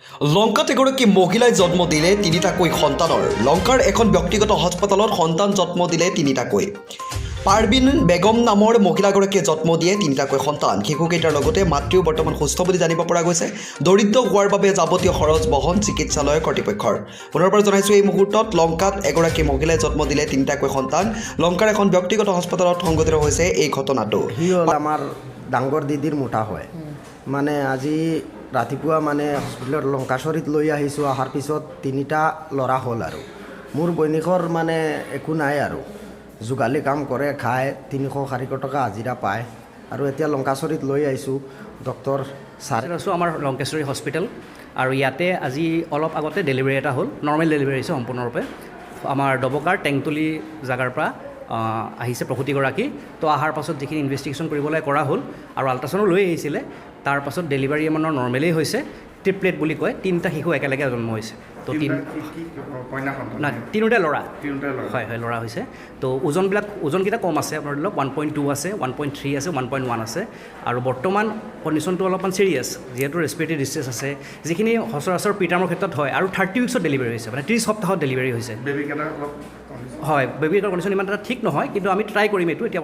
লংকাত এগৰাকী মহিলাই জন্ম দিলে তিনিটাকৈ সন্তানৰ। লংকাৰ এখন ব্যক্তিগত হাস্পতালত সন্তান জন্ম দিলে তিনিটাকৈ। পাৰবিন বেগম নামৰ মহিলাগৰাকীয়ে জন্ম দিয়ে তিনিটাকৈ সন্তান। শিশুকেইটাৰ লগতে মাতৃও বৰ্তমান সুস্থ বুলি জানিব পৰা গৈছে। দৰিদ্ৰ হোৱাৰ বাবে যাৱতীয় খৰচ বহন চিকিৎসালয় কৰ্তৃপক্ষৰ। পুনৰবাৰ জনাইছোঁ, এই মুহূৰ্তত লংকাত এগৰাকী মহিলাই জন্ম দিলে তিনিটাকৈ সন্তান। লংকাৰ এখন ব্যক্তিগত হাস্পতালত সংঘটিত হৈছে এই ঘটনাটো। সি হ'ল আমাৰ ডাঙৰ দিদিৰ মোটা হয়। মানে আজি ৰাতিপুৱা মানে হস্পিটেলত লংকাশ্বৰীত লৈ আহিছোঁ। অহাৰ পিছত তিনিটা ল'ৰা হ'ল। আৰু মোৰ বৈনিকৰ মানে একো নাই আৰু যোগালী কাম কৰে, খায়, 300-400 টকা হাজিৰা পায়। আৰু এতিয়া লংকাশ্বৰীত লৈ আহিছোঁ, ডক্তৰ ছাৰ। আছোঁ আমাৰ লংকেশ্বৰী হস্পিটেল আৰু ইয়াতে আজি অলপ আগতে ডেলিভাৰী এটা হ'ল। নৰ্মেল ডেলিভাৰী হৈছে সম্পূৰ্ণৰূপে। আমাৰ ডবকাৰ টেংতুলি জেগাৰ পৰা আহিছে প্ৰসূতিগৰাকী। তো অহাৰ পাছত যিখিনি ইনভেষ্টিগেশ্যন কৰিবলৈ কৰা হ'ল আৰু আল্ট্ৰাচাউণ্ডো লৈ আহিছিলে। তাৰপাছত ডেলিভাৰী আমাৰ নৰ্মেলেই হৈছে। ট্ৰিপলেট বুলি কয়, তিনিটা শিশু একেলগে জন্ম হৈছে। তো তিন কন্যা সন্তান? নাই, তিনিওটা ল'ৰা। তিনিওটা ল'ৰা। হয়, ল'ৰা হৈছে। তো ওজনকেইটা কম আছে। আপোনাৰ ধৰি লওক 1.2 আছে, 1.3 আছে, 1.1 আছে। আৰু বৰ্তমান কণ্ডিশ্যনটো অলপমান চিৰিয়াছ, যিহেতু ৰেচপিৰেটৰী ডিষ্ট্ৰেছ আছে, যিখিনি সচৰাচৰ প্ৰিটাৰ্মৰ ক্ষেত্ৰত হয়। আৰু 30 উইক্সত ডেলিভাৰী হৈছে, মানে 30 সপ্তাহত ডেলিভাৰী হৈছে। বেবী কেইটা অলপ condition হয়, বেবীৰ কণ্ডিশ্যন ইমান এটা ঠিক নহয়, কিন্তু আমি ট্ৰাই কৰিম এইটো এতিয়া।